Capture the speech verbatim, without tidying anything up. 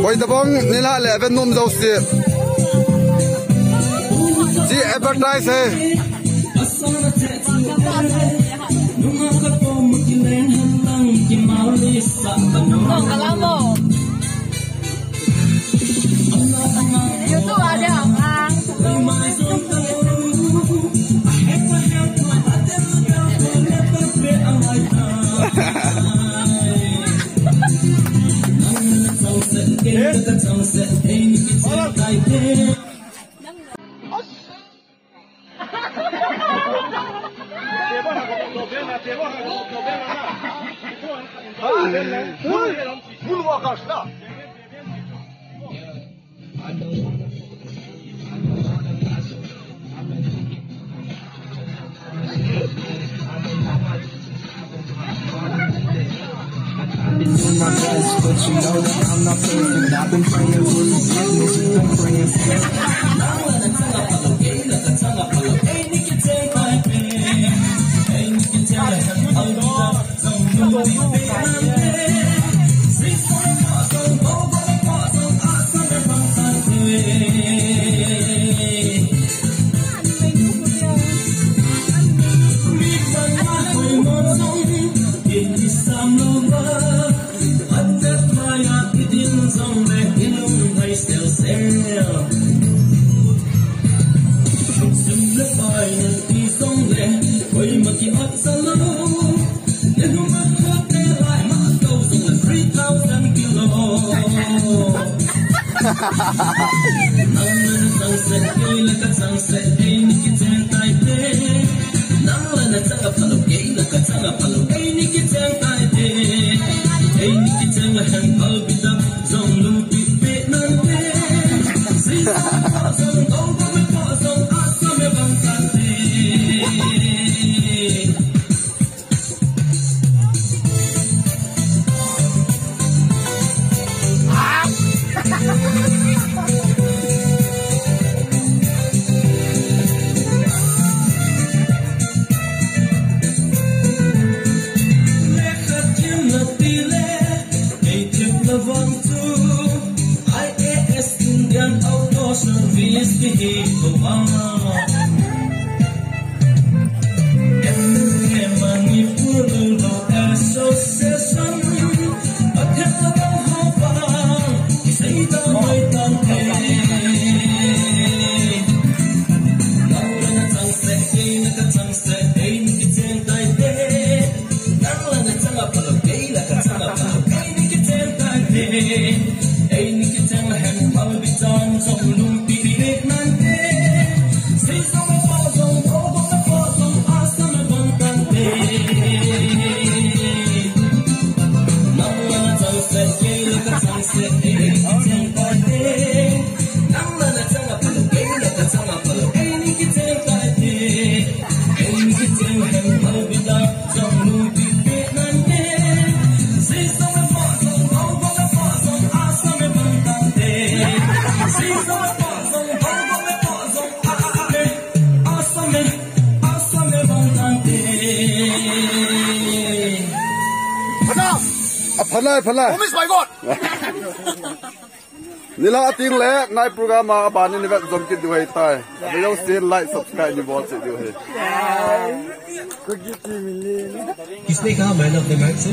Koi tabang nila le ven nom jouse. Ji advertise hai. Been doing my best, but you know that I'm not perfect. I've been praying for forgiveness, you've been praying for Phalai, phalai. Promise by God. Nila ating le, nai program a, abani ni vet jom kit diu ahitai. Video sin, like, subscribe, ni bol cheh diu ahi. किसने कहा man of the match?